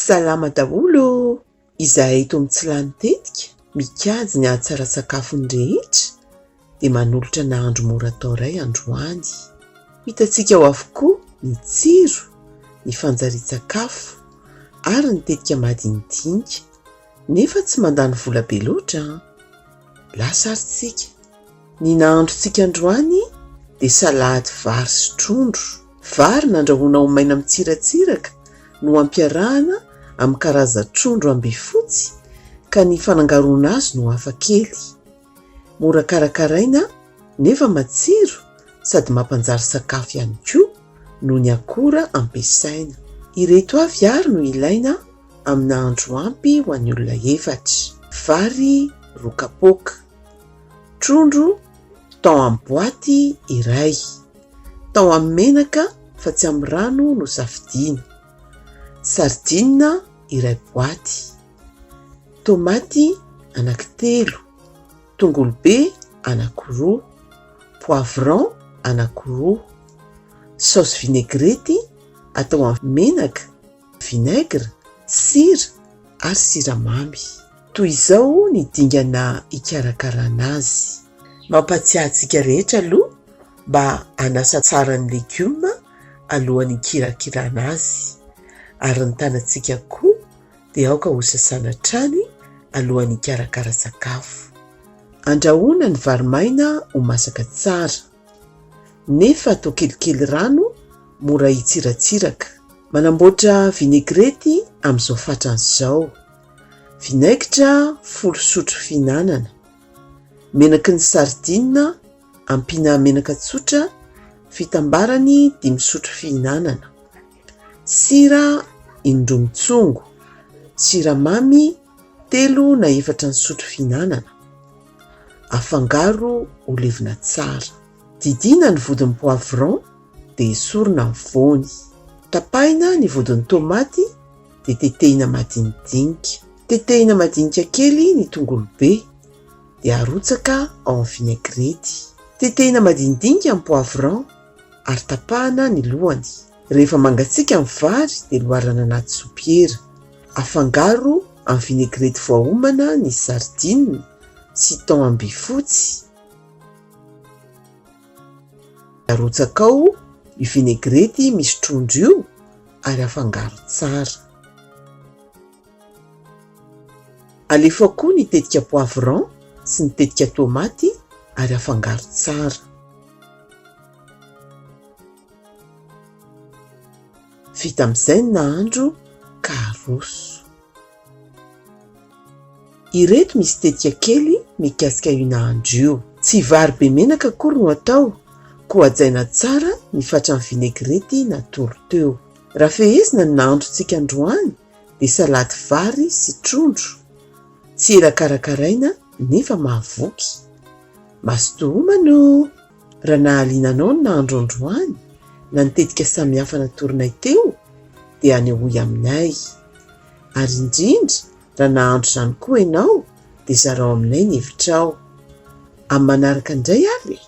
Salama daholo ô! Izahay eto amin'ny Tsilany Tetika, mikajy ny hahatsara sakafo ny rehetra dia manolotra nahandro mora atao iray androany. Ho hitantsika ao avokoa ny tsiro, ny fanjarian-tsakafo ary ny tetika madinidinika nefa tsy mandany vola be loatra an! Lasa ary tsika. Ny nahandrontsika androany dia salady vary sy trondro. Vary nandrahoina ho maina mitsiratsiraka no ampiarahana amin'ny karazan-trondro ambifotsy ka ny fanangaroana azy no hafa kely. Mora karakaraina nefa matsiro sady mampanjary sakafo ihany koa noho ny akora ampiasaina. Ireto avy ary no ilaina amin'ny nahandro ampy ho an'ny olona efatra. Vary roa kapoaka. Trondro tao amin'ny boaty iray. Tao amin'ny menaka fa tsy amin'ny rano no safidiana. Sardine iray boaty. Tomaty anankitelo. Tongolo be anankiroa. Poivron anankiroa. Saosy vinaigrety atao amin'ny menaka. vinaigre, sira ary siramamy. Toy izao ny dingana hikarakarana azy. Mampatsiahy antsika rehetra aloha mba hanasa tsara ny legioma alohan'ny hikirakirana azy. Ary ny tanantsika koa dia aoka ho sasana hatrany alohan'ny hikarakara sakafo. Andrahoina ny vary maina ho masaka tsara. Nefa atao kelikely rano mora hitsiratsiraka. Manamboatra vinaigrety amin'izao fatrany izao. Vinaigitra folo sotro fihinanana. Menaky ny sardine ampiana menaka tsotra fitambarany dimy sotro fihinanana. Sira indroa mitsongo. Siramamy telo na efatra ny sotro fihinanana. Afangaro ho levona tsara. Didiana ny vodin'ny poivron dia esorina ny voany. Tapahina ny vodin'ny tomaty dia tetehina madinidinika. Tetehina madinika kely ny tongolo be dia arotsaka ao amin'ny vinaigrety. Tetehina madinidinika ny poivron ary tapahana ny lohany. Rehefa mangatsiaka ny vary dia loarana anaty sopiera. Afangaro amin'ny vinaigrety voaomana ny sardine sy thon ambifotsy. Arotsaka ao io vinaigrety misy trondro io ary afangaro tsara. Alefa ao koa ny tetika poivron sy ny tetika tomaty ary afangaro tsara. Vita amin'izay ny nahandro ka aroso. Ireto misy tetika kely mikasika io nahandro io. Tsy vary be menaka akory no atao, koa hajaina tsara ny fatran'ny vinaigrety natoro teo. Raha fehezina ny nahandrontsika androany dia salady vary sy trondro. Tsy ela karakaraina nefa mahavoky. Mazotoa homana ô! Raha nahaliana anao ny nahandro androany na ny tetika samihafa natoronay teo dia anehoy aminay. Ary indrindra raha nahandro izany koa ianao dia zarao aminay ny hevitrao. Amin'ny manaraka indray ary e!